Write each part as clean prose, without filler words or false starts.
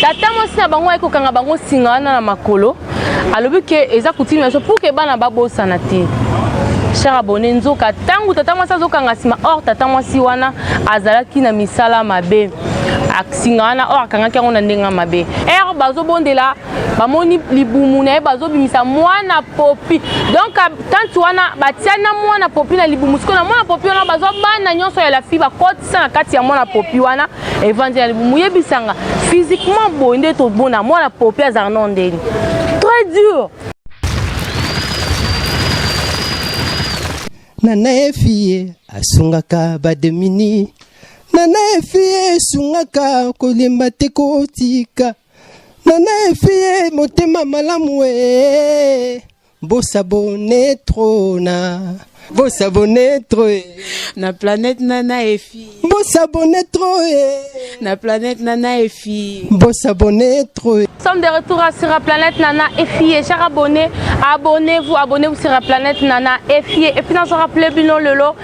Tata mwasi na bango aye kokanga bango singa wana na makolo, alobi ke eza coutume na biso pour ke bana babosana te. Cher abonné, nzoka ntango tata mwasi azokanga nsima, or tata mwasi wana azalaki na misala mabe, singa wana or akangaki yango na ndenge mabe. Ere bazobondela, bamoni libumu na ye, bazobimisa mwana popi. Donc tante wana batia na mwana popi na libumu. Sikoyo na mwana popi wana, bazwa bana nyonso ya la fille, bakotisa na kati ya mwana popi wana evandi na libumu. Yebisanga, physiquement boye nde tobona mwana popi azala no ndeni très dur. Nana Efie asungaka bademini. Nana Efie esungaka, kolemba te, kotika. Nana Efie motema malamu e. Bos'abonner trop na, bos'abonner trop e. Na planète Nana Efi. Bos'abonner trop e. Na planète Nana Efi. Bos'abonner trop e. Nous sommes de retour sur la planète Nana Effie. Chers abonnés, abonnez-vous, abonnez-vous sur la planète Nana Effie. Et puis, nous rappelez bino lelo,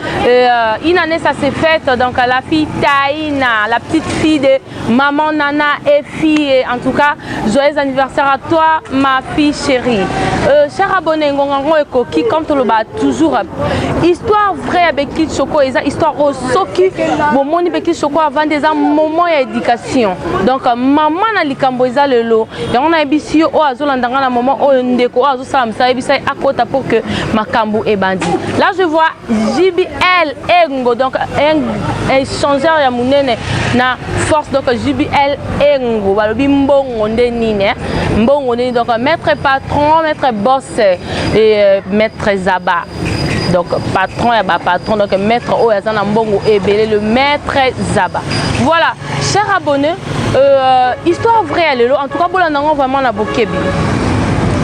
une année ça s'est faite, donc la fille Taïna, la petite fille de maman Nana Effie. En tout cas, joyeux anniversaire à toi, ma fille chérie. Chers abonnés, ngongango ekoki, comme tout le bas, toujours, histoire vraie avec Kid Choco, eza histoire oyo soki bomoni Beki Choco avandi, eza moment ya éducation. Donc mama na likambo eza lelo, yango nayebisi yo, oyo azolanda nga na moment oyo, ndeko oyo azosala mosala, yebisa ye akota pour que makambo ebandi. Là je vois JBL Engo, donc un échangeur ya monene na force. Donc JBL Engo, balobi mbongo nde nini, eh? Mbongo nde nini? Donc maître patron, maître boss et maître Zaba, donc patron ya bapatron, donc maître oyo aza na mbongo ebele, le maître Zaba. Voilà, cher abonné, histoire vraie ya lelo, en tout cas bolanda yango vraiment na bokebi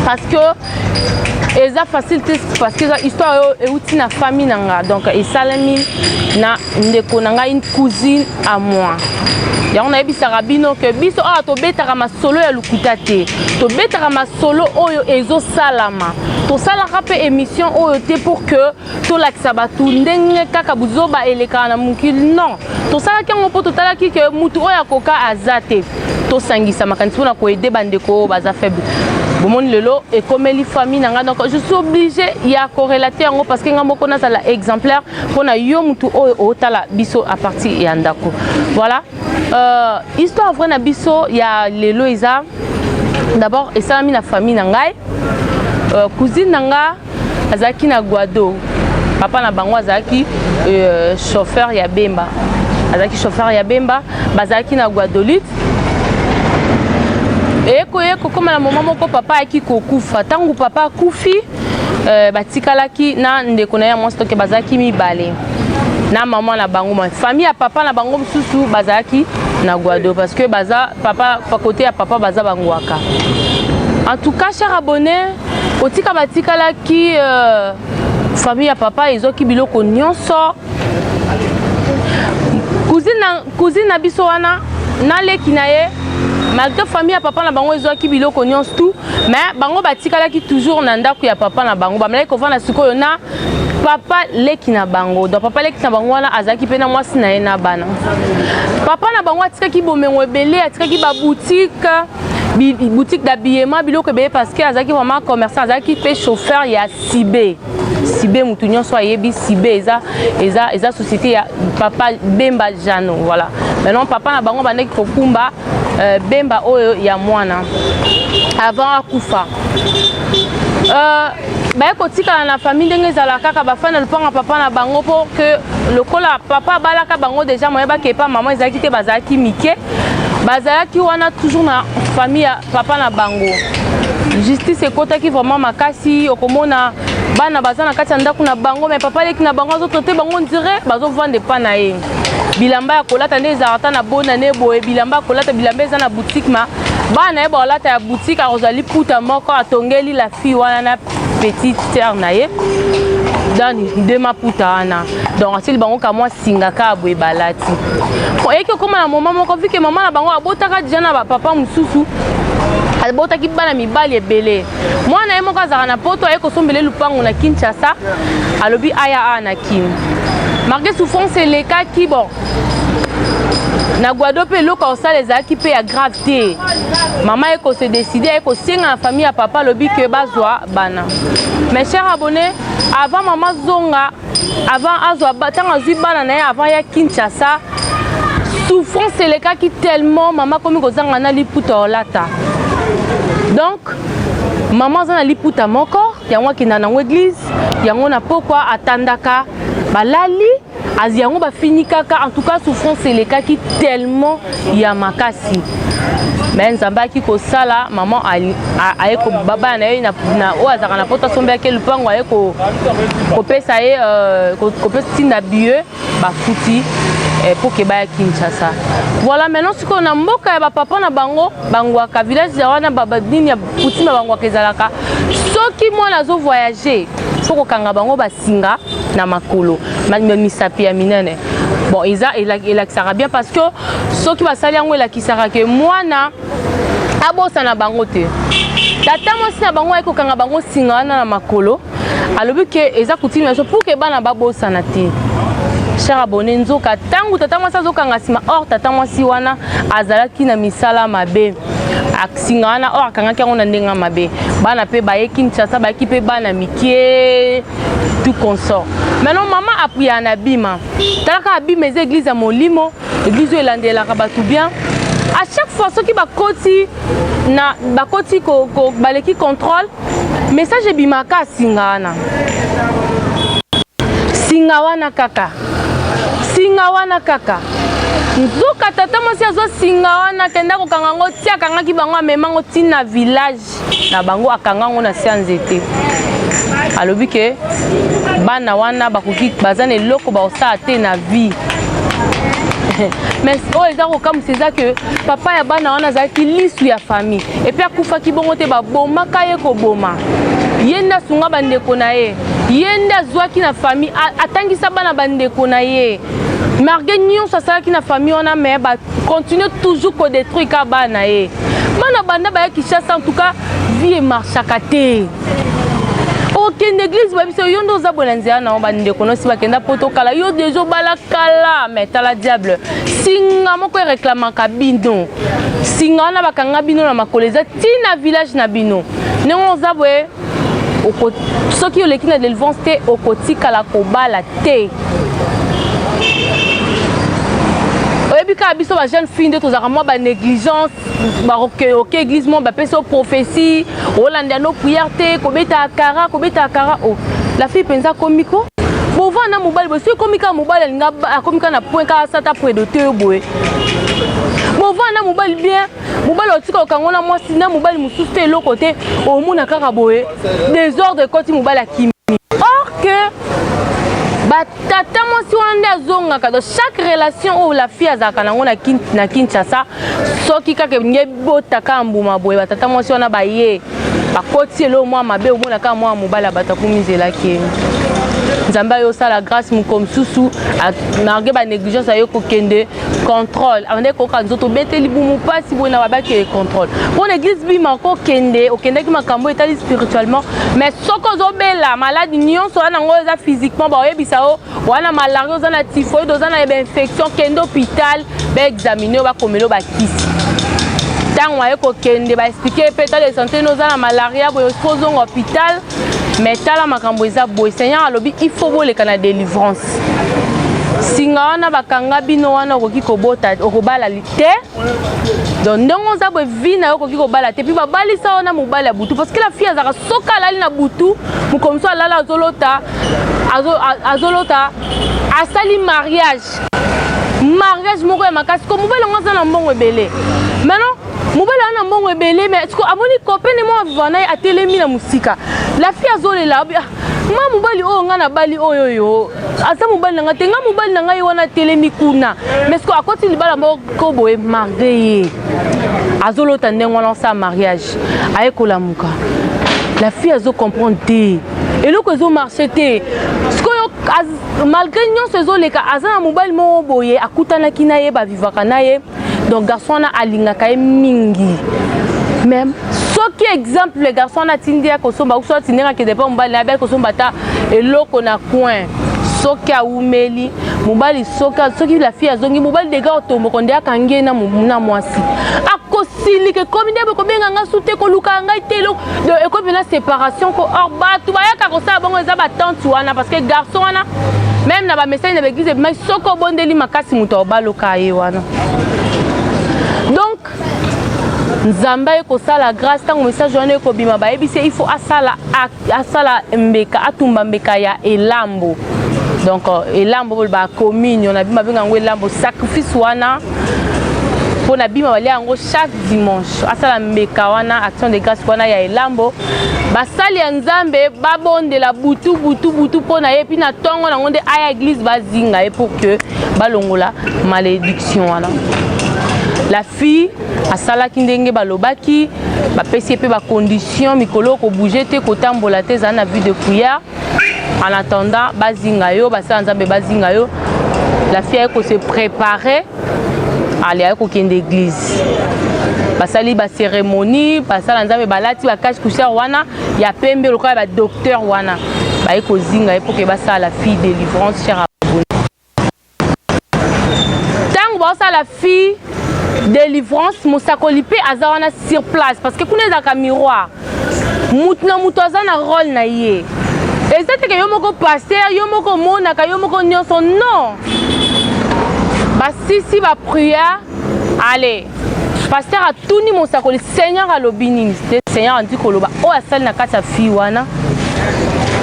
parce que eza facile te, parce que eza histoire oyo euti na famille na nga. Donc esalemi na ndeko na ngai, une cousine à moi. Yango nayebisaka bino ke biso awa tobetaka masolo ya lokuta te, tobetaka masolo oyo ezosalama. Tosalaka mpe émission oyo te pour que tolakisa bato ndenge kaka buzoba elekaka na mokili. Non, tosalaki yango mpo totalaki ke mutu oyo akoka aza te, tosangisa makanisi mpona koaider bandeko oyo baza faible. Bomoni lelo ekomeli famille na ngai, donc je suis obligé ya korelater yango parce que ngai moko nazala exemplaire mpona yo mutu oyo otala biso à partir ya ndako. Voilà, histoire vraie na biso ya lelo eza d'abord esalami na famille na ngai. Cousine na nga azalaki na Guado. Papa na bango azalaki chauffeur ya Bemba, azalaki chauffeur ya Bemba, bazalaki na Guadolite. Ekoye kokóma na moma moko, papa ayaki kokufa. Ntango papa akufi, batikalaki na ndeko na ye ya mwasi, toke bazalaki mibale na mama na bango. Ma famille ya papa na bango mosusu bazalaki na Guado parce que baza papa côté ya papa baza bangwaka. En tout cas, cher abonné, kotika batikalaki, famille ya papa ezwaki biloko nyonso. Cousine na biso wana na leki na ye, malgré famille ya papa na bango ezwaki biloko nyonso tout, mais bango batikalaki toujours na ndako ya papa na bango. Bamalaki kovanda sikoyo na papa leki na bango. Donc papa leki na bango wana azalaki mpe na mwasi na ye na bana. Papa na bango atikaki bomengo ebele, atikaki baboutique, boutique d'habillement, biloko ebele, parce que azalaki vraiment commerçant, azalaki mpe chauffeur ya Sibe. Sibe, motu nyonso ayebi Sibe, eza société ya papa Bemba Jano. Voilà, maintenant papa na bango bandaki kokumba Bemba oyo ya mwana avant akufa. Baye kotikala na famille ndenge ezala kaka, bafandi na lopango papa na bango mpo ke lokola papa abalaka bango déjà, moye bakepa mama ezalaki te, bazalaki mike, bazalaki wana toujours na famille ya papa na bango. Justice ekotaki vraiment makasi. Okomona bana baza na kati ya ndako na bango, mais papa leki na bango azotraiter bango ndire bazovanda epa na ye. Bilamba ya kolata nde ezalaka ta na bonane boye, bilamba ya kolata, bilamba eza na boutique, ma bana ye bakolata ya boutique. Akozwa liputa moko, atongeli la fille wana na petite sœur na ye dani nde maputa wana. Donc asili bango ka mwa singa kaka boye balati. Oyeki okóma na moma moko, vu que mama na bango abotaka déjà na bapapa mosusu, abotaki bana mibali ebele. Mwana ye moko azalaka na Poto, aye kosombela lupango na Kinshasa, alobi aya awa na Kini malgré souffrance elekaki. Bon, Na Guado mpe eloko ya kosala ezalaki mpe ya grave te. Mama ye kose décider, aye kosenga na famille ya papa, alobi ke bazwa bana. Mes chers abonnés, avant mama zonga, avant azwa, ntango azwi bana na ye, avant ya Kinshasa, souffrance elekaki tellement, mama akomi kozanga na liputa olata. Donc mama aza na liputa moko, yango akenda nango église, yango na pokwa atandaka balali azi, yango bafinikaka. En tout cas, souffrance elekaki tellement ya makasi. Me Nzambe ayaki kosala, mama aye bana na ye oyo azalaka na Poto, asombelaki lupango, aye kopesa ye, kopesa ntinda billet, bafuti po ke baya Kinshasa. Voilà. Maintenant sikoyo na mboka ya bapapa na bango, Bangwaka, village ya wana, nini ya coutume ya Bangwaka ezalaka, soki mwana azovoyage, fo kokanga bango basinga na makolo, misapi ya minene. Bon, eza elakisaka bien, parce que soki basali yango, elakisaka ke mwana abosana bango te. Tata mwasi na bango aye kokanga bango singa wana na makolo, alobi ke eza coutume na biso pour ke bana babosana te. Cher abonné, nzoka ntango tata mwasi azokanga nsima, or tata mwasi wana azalaki na misala mabe. Singa wana or akangaki yango na ndenge mabe. Bana mpe baye Kinshasa, bayaki mpe bana mike, tout consort. Maintenant mama apuyaka na Bima. Talaka, Abima eza église ya molimo, église oyo elandelaka bato bien. À chaque fois soki bakoti na bakoti ko, ko, baleki contrôle, message ebimaka, singa wana, singa wana kaka, singa wana kaka. Nzoka tata mwasi azwa singa wana, akenda kokanga yango ti akangaki bango, amemango ntina village na bango, akanga yango na se ya nzete. Alobi ke bana wana bakoki, baza na eloko bakosala te na vie. Mais oyo eza kokamwisa eza ke papa ya bana wana azalaki lisu ya famille, et puis akufaki bongo te, babomaka ye koboma. Ye nde asunga bandeko na ye, ye nde azwaki na famille, atangisa bana bandeko na ye, malgré nyonso asalaki na famille wana, mais bacontinue toujours kodétruire ka bana na ye. Bana banda baya Kinshasa, en tout cas vie emarchaka te. Okende église, babiso yo nde oza boye na nzela nango, bandeko nosi bakenda po tokala yo deja obala kala. Mais tala diable, singa moko ereklamaka bino, singa wana bakanga bino na makolo, eza ntina village na bino. Ndenge oza boye, soki oleki na délivrance te, okotikala kobala te. Oyebi kaka biso bajeune fille nde tozalaka mwa banégligence. Oke église mo, bapesi yo prophétie, olanda no prière te, kobeta akara, kobeta akara. O la fille mpenza akomi ko bovanda mobali boye, soki ekomi kaka mobali alinga, akomi kaka na point kaka sata prédote yo boye, bovanda mobali bien, mobali otika okango na mwasi na mobali mosusu te, eloko te, omona kaka boye désordre ekoti, mobali akimi. Or que batata mwasi wana nde azongaka. Donc chaque relation oyo la fille azalaka nango na Kinshasa, soki kaka elingi ebotaka mbuma boye, batata mwasi wana baye bakoti eloko mwa mabe, omona kaka mwa mobali ya bato akumi nzelaki ye. Nzambe ayo osala grâce, moko mosusu malgré banégligence, ayo kokende contrôle, abandaki koyoka nzoto obeteli bumu mpasi boye na babaki contrôle mpo na église Bima. Okokende, okendaki makambo etali spirituellement, mais soki ozobela maladi nyonso wana yango eza physiquement, baoyebisa yo wana malaria, oza na typhoïde, oza na bainfection, kende hôpital, baexamine yo, bakomela yo bakisi. Ntango aye kokende, baexplike mpe état de santé no, oza na malaria boye, faut ozonga hôpital. Mais tala makambo eza boye, Seigneur alobi il faut boleka na délivrance. Singa wana bakanga bino wana, okoki kobota, okobala te. Donc ndenge oza boye, vie na yo okoki kobala te. Puis babalisa wana mobali ya butu, parce que la fille azalaka, soki alali na butu, mokolo mosusu alala, azolota, azolota asali mariage, mariage moko ya makasi ko mobali yango aza na mbongo ebele. Maintenant mobali aza na mbongo ebele, mais siko amoni copain moko aviva na ye atelemi na mosika. La fille azolela: "Ma mobali oyo ngai nabali oyo, oyo aza mobali na ngai te, ngai mobali na ngai wana atelemi kuna." Mais siko akoti libala moko boye, malgré ye azolota ndenge wana osala mariage, aye kolamuka, la fille azocomprendre te, eloko ezomarche te. Sikoyo malgré nyonso ezoleka, aza na mobali moko boye akutanaki na ye, bavivaka na ye. Donc garçon wana alingaka ye mingi. Mais soki exemple garçon wana atindi ye kosomba, so atindi akende mpo mobali na ye kosomba ata eloko na coin, soki awumeli, Mobali soki soki la fille azongi, mobali dega otomboko nde akangi ye na mwasi, akosilika. Ekomi nde kobenga nga su te, koluka ngai te. Donc ekomi mpena séparation ko. Or bato bayaka kosala bongo eza batante wana, parce que garçon wana, même na bamessage na baeglise ebimaki, soki obondeli makasi, moto aobaloka ye wana. Donc Nzambe aye kosala grâce. Ntango message wana ekobima, bayebisi ye il faut asala, asala mbeka, atumba mbeka ya elambo. Donc elambo boloba communion na bima, babenga yango elambo, sacrifice wana mpo na bima balia yango chaque dimanche. Asala mbeka wana, action de grâce wana ya elambo. Basali ya Nzambe babondela butu butu butu mpo na ye, mpi na ntongo nango nde aya église, bazinga ye pour que balongola malédiction wana. La fille asalaki ndenge balobaki, bapesi ye mpe bacondition: mikolo kobouger te, kotambola te, ezala na vie de prière en attendant bazinga yo, basala Nzambe bazinga yo. La fille aye kose préparer, ale aye kokende église. Basali bacérémonie, basala Nzambe balati bacache poussière wana ya pembe lokola badocteur wana, baye kozinga ye mpo ke basala la fille délivrance. Cher abonné, ntango baosala fille délivrance, mosakoli mpe aza wana sur place, parce que kuna ezalaka miroir, mutu na mutu aza na rôle na ye. Eza teke yo moko pasteur, yo moko omonaka, yo moko nyonso, non. Basisi baprière, ale pasteur atuni mosakoli: "Seigneur alobi nini?" Te, Seigneur andi koloba oyo asali na kati ya fille wana.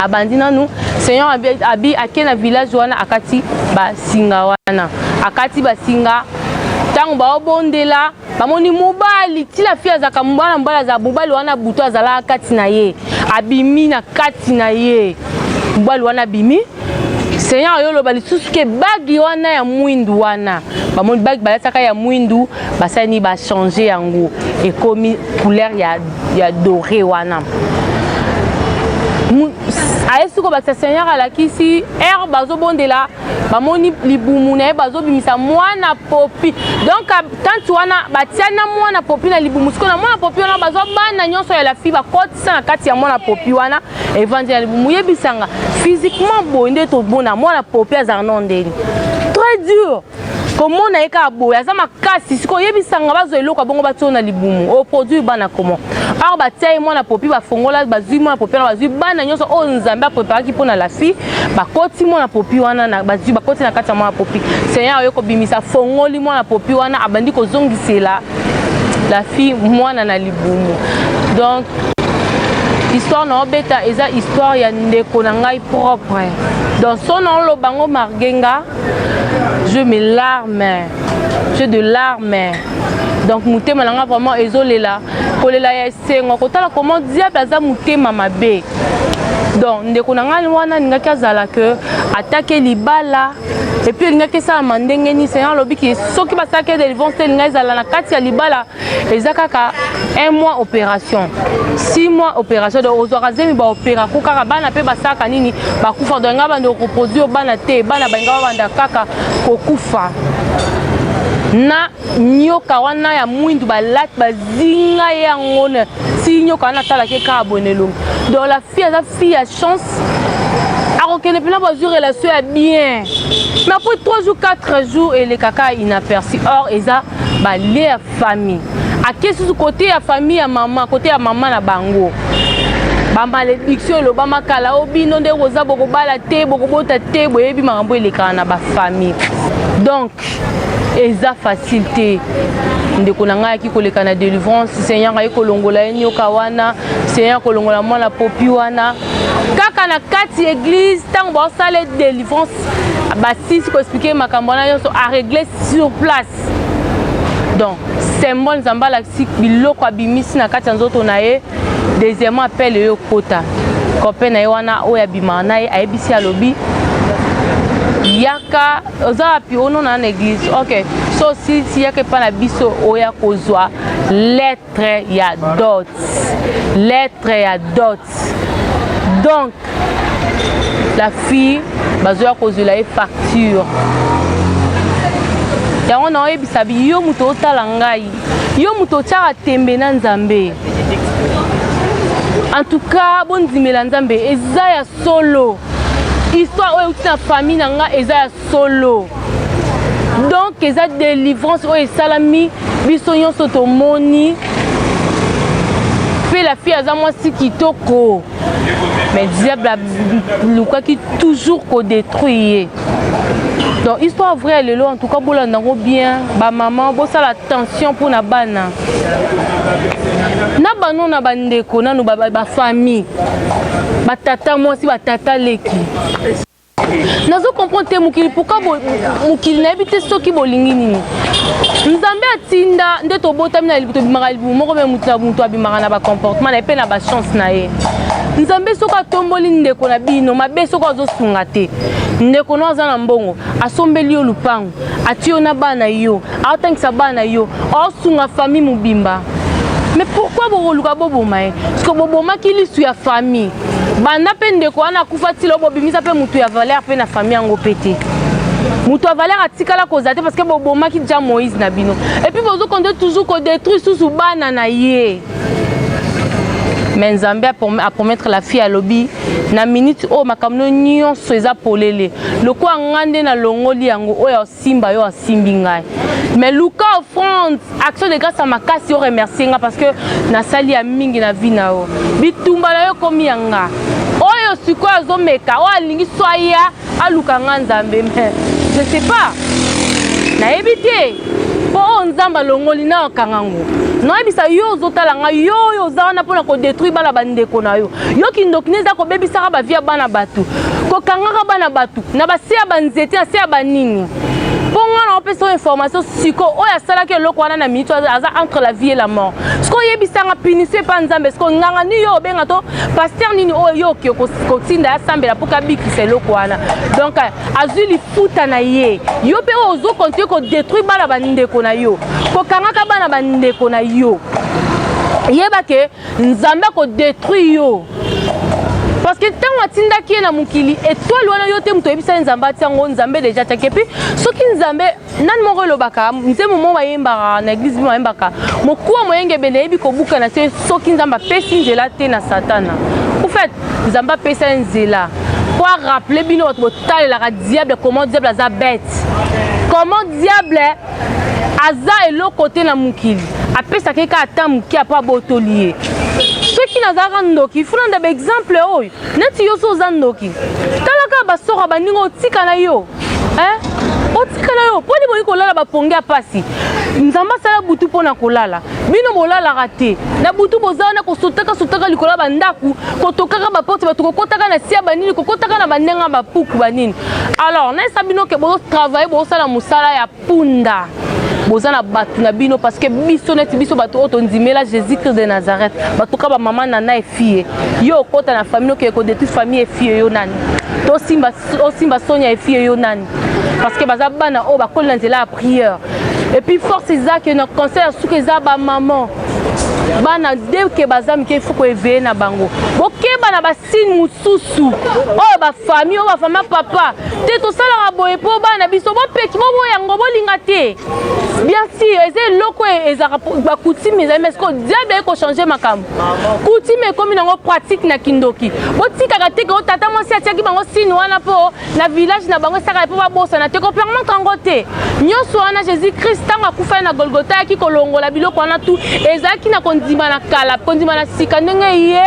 Abandi nanu, Seigneur abi ake na village wana, akati basinga wana, akati basinga. Ntango baobondela, bamoni mobali tila fille azalaka mwana mobali, azala mobali wana, butu azalaka kati na ye, abimi na kati na ye, mobali wana abimi. Seigneur oyo oloba lisusu ke bague wana ya mwindu wana, bamoni bague balataka ya mwindu, basali nini? Bachange yango, ekomi couleur ya doré wana. Aye sikoyo bakisa, Seigneur alakisi ere bazobondela, bamoni libumu na ye, bazobimisa mwana popi. Donc tante wana batia na mwana popi na libumu. Sikoyo na mwana popi wana, bazwa bana nyonso ya la fille, bakotisa na kati ya mwana popi wana, evandi na libumu. Yebisanga, physiquement boye nde tobona mwana popi azala no ndeni, très dur komona ye kaka boye, aza makasi. Sikoyo oyebisanga, bazwa eloko ya bongo, batia na libumu, oproduire bana comment? Or batia ye mwana popi, bafongola, bazwi mwana popi wana, bazwi bana nyonso oyo Nzambe apreparaki mpo na la fille, bakoti mwana popi wana, bazwi, bakoti na kati ya mwana popi. Seigneur oyo kobimisa, fongoli mwana popi wana, abandi kozongisela la fille mwana na libumu. Donc histoire na obeta eza histoire ya ndeko na ngai propre. Donc so na oloba yango margenga, je me larme, j'ai de larmes. Donc motema na nga vraiment ezolela, kolela ya esengo, kotala comment diable aza motema mabe. Donc ndeko na ngai wana alingaki azala ke atake libala, et puis elingaki esalama ndenge nini? Seigneur alobiki soki basalaki délivrance te, elingai ezala na kati ya libala, eza kaka un mois opération, 6 mois opération. Donc ozwaka zemi, baopéra ko kaka bana mpe basalaka nini? Bakufa. Donc ngai banda koproduire bana te, bana balinga babanda kaka kokufa na nyoka wana ya mwindu balati, bazinga ye yango na ti nyoka wana atalaki kaka boye na elongi. Donc la fille aza fille ya chance, akokende mpena bazwi relation ya bien, mais après 3 jours, 4 jours, elekaka inaperçu. Or eza balie ya famille, ake susu kote ya famille ya mama, kote ya mama na bango, bamalédiction elobama kala: o bino nde koza bokobala te, bokobota te. Boyebi makambo elekaka na bafamille. Donc eza facile te. Ndeko na ngai ayaki koleka na délivrance, Seigneur aye kolongola ye nyoka wana, Seigneur kolongola mwana popi wana kaka na kati église. Ntango baosala délivrance, basisi koexpliquer makambo wana nyonso, arégler sur place. Donc symbole, Nzambe alakisi biloko abimisi na kati ya nzoto na ye. Deuxièmement, appel eyo okota, copain na ye wana oyo abimaka na ye ayebisi, alobi: "Yaka, oza wapi?" "Onona na église." "Ok, so si yaka epa na biso, oya kozwa lettre ya dot, lettre ya dot." Donc la fille bazoya kozwela ye facture yango. Na oyebisa bi yo moto otala ngai, yo moto otiaka tembe na Nzambe, en tout cas bondimela Nzambe, eza ya solo. Histoire oyo euti na famille na nga eza ya solo. Donc eza délivrance oyo esalami biso nyonso tomoni. Mpe la fille aza mwasi kitoko. Mais diable alukaki toujours kodétruire ye. Donc histoire vraie lelo, en tout cas bolanda yango bien, bamama bosala attention mpona bana na bano na bandeko nanu bafamille, batata mwasi, batata leki. Nazo comprendre te mokili, pourquoi mokili nayebi te soki bolingi nini. Nzambe atinda nde tobotami na tobimaka libumu moko, me motu na motu abimaka na bacomportement na ye mpe na bachance na ye. Nzambe soki atomboli ndeko na bino mabe, soki azosunga te ndeko no aza na mbongo, asombeli yo lupango, atie yo na bana yo, aotangisa bana yo, aosunga famille mobimba, mais pourquoi bokoluka boboma ye? Parce que bobomaki lisu ya famille banda mpe ndeko wana akufa tilo, bobimisa mpe motu ya valeur mpe na famille yango mpe te. Moto ya valeur atikala kozala te parce que bobomaki ja Moïse na bino, et puis bozokonde toujours kodétruire susu bana na ye. Mais Nzambe apromettre la fille, alobi na minute oyo makambo no nyonso eza polele, lokola nga nde nalongoli yango, oyo asimba yo asimbi ngai. Mais luka offrande, action de grâce ya makasi, oremercie nga parce que nasali ya mingi na vie na yo. Bitumba na yo ekomi ya nga. Oyo sikoyo azomeka, oyo alingi so aya aluka nga Nzambe, mais je sais pas, nayebi te mpo oyo Nzambe alongoli na okanga ngo. Nayebisa yo, ozotala ngai, yo oyo oza wana mpona kodétruire bana bandeko na yo, yo kindoki nde eza kobebisaka bavie ya bana bato, kokangaka bana bato na base ya banzete, na se ya banini. Mpo nga na opesa oyo information siko, oyo asalaki eloko wana na minute aza entre la vie et la mort. Siko oyebisanga punition epa Nzambe. Siko nganga nini yo obenga to pasteur nini oyo yo oke kotinda ya sambela mpo kabikisa eloko wana? Donc azwi lifuta na ye. Yo mpe oyo ozokontinue kodétruire bana bandeko na yo, kokangaka bana bandeko na yo, yeba ke Nzambe akodétruire yo, parce que ntango atindaki ye na mokili, étoile wana yo te moto oyebisa ye. Nzambe atia yango, Nzambe déjà atiaki. Et puis soki Nzambe nani moko elobaka nzembo moko bayembaka na église, bino bayembaka mokuwa moyengebene eyebi kobukana te soki Nzambe apesi nzela te na Satana. En fait Nzambe apesa ye nzela po arappeler bino bato botalelaka diable, comment diable aza bête, comment diable aza eloko te na mokili. Apesaka ye kaka ata moke apo abotoli ye. Soki nazalaka ndoki, fulanda baexemple oyo. Neti yo so oza ndoki, tala kaka basoro baninga otika na yo, otika na yo. Mponi boyi kolala baponge ya pasi? Nzambe asala butu mpo na kolala, bino bolalaka te na butu. Boza wana kosotaka sotaka likolo ya bandako, kotokaka baporte, bato kokotaka na sia banini, kokotaka na bandenge ya bapuku banini. Alors nayesa bino ke bozotravaille, bozosala mosala ya punda, boza na bato na bino, parce que biso neti biso bato oyo tondimela Jésus Christ de Nazareth, bato ka bamama Nana Efie, yo okɔta na famille okeye kodétruire famille Efie, yo nani? Tosimba osimba Sonia Efie, yo nani? Parce que baza bana oyo bakoli na nzela ya prière. Et puis force eza ke na conseil ya suka eza bamama, bana dès que baza mike, il faut koéveiller na bango. Bokeba na basigne mosusu oyo bafamille, oyo bafamille papa te tosalaka boye mpo bana biso bopeki boboya yango, bolinga te. Bien sûr eza eloko ezalaka bacoutume ezali, mais sikoyo diable aye kochange makambo, coutume ekomi nango pratique na kindoki. Botikaka te ke tata mwasi atiaki bango signe wana mpo na village na bango esaka mpo babosana te, kopermettre yango te. Nyonso wana, Jésus Christ ntango akufai na Golgota, ayaki kolongola biloko wana tu ezalaki na kondima na kala, kondima na sika. Ndenge ye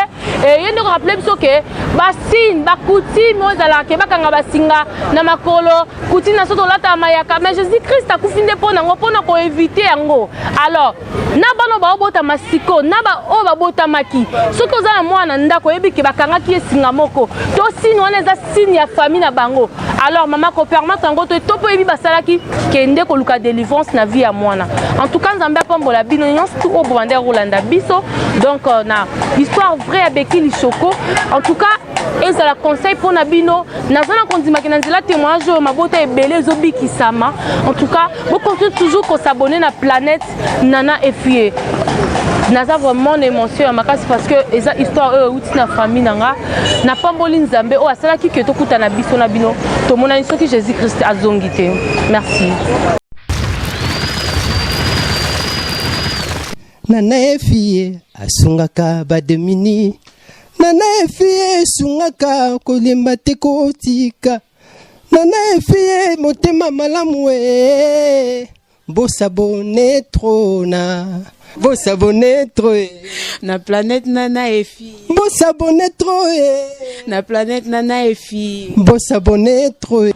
ye nde korappeler biso ke basigne, bacoutume oyo ezalaka ke bakanga basinga na makolo, coutume na so tolataka mayaka, mais Jésus Christ akufi nde mpo nango, mpona koéviter yango. Alors na bana baobotama siko na oyo babotamaki, soki oza na mwana ndako, oyebi ke bakangaki ye singa moko to signe wana eza signe ya famille na bango, alors mama kopermettre yango to to mpo oyebi basalaki, kende koluka délivrance na vie ya mwana. En tout cas Nzambe apambola bino nyonso tu oyo bobanda kolanda biso. Donc na histoire vraie ya Beki Lishoko, en tout cas ezala conseil mpona bino. Naza na kondimaki na nzela témoignage oyo mabota ebele ezobikisama. En tout cas bocontinue toujours kos'abonner na Planète Nana Efie. Naza vraiment na émotion ya makasi parce que eza histoire oyo euti na famille na nga. Napamboli Nzambe oyo asalaki ke tokutana biso na bino, tomonani soki Jésus Christ azongi te. Merci. Nana Efie asungaka bademini. Nana Efie esungaka kolemba te kotika. Nana Efie motema malamu e. Bosabonner trop na. Bosabonner trop e. Na planète Nana Efi. Bosabonner trop e. Na planète Nana Efi. Bosabonner trop e.